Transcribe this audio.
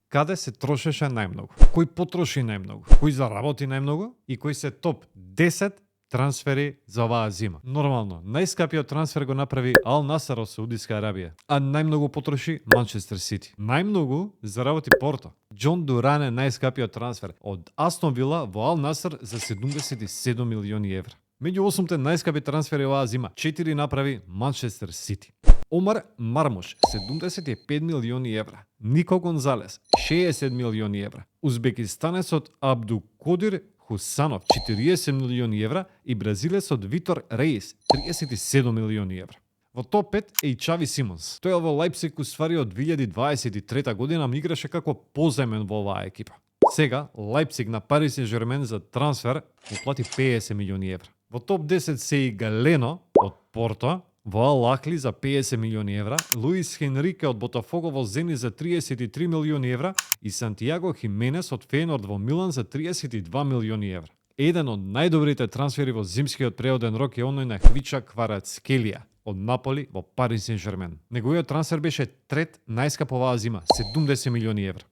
каде се трошеше најмногу, кој потроши најмногу, кој заработи најмногу и кои се топ 10 трансфери за оваа зима. Нормално, најскапиот трансфер го направи Ал Насер од Саудиска Арабија, а најмногу потроши Манчестер Сити. Најмногу заработи Порто. Џон Дуран е најскапиот трансфер од Астон Вила во Ал Насер за 77 милиони евра. Меѓу 8 најскапи трансфери оваа зима, 4 направи Манчестер Сити. Омар Мармуш 75 милиони евра. Нико Гонзалес 60 милиони евра. Узбекистанецот Абдукодир Хусанов 40 милиони евра и бразилецот Витор Реис 37 милиони евра. Во топ 5 е и Чави Симонс. Тој во Лајпциг уствари од 2023 година играше како позајмен во оваа екипа. Сега Лајпциг на Пари Сен-Жермен за трансфер му плати 50 милиони евра. Во топ 10 се и Галено од Порто, во Ал Ахли за 50 милиони евра, Луис Хенрике од Ботафого во Зени за 33 милиони евра и Сантиаго Хименес од Фейнорд во Милан за 32 милиони евра. Еден од најдобрите трансфери во зимскиот преоден рок е оној на Хвича Кварацкелија од Наполи во Пари Сен-Жермен. Неговиот трансфер беше трет најскап оваа зима, 70 милиони евра.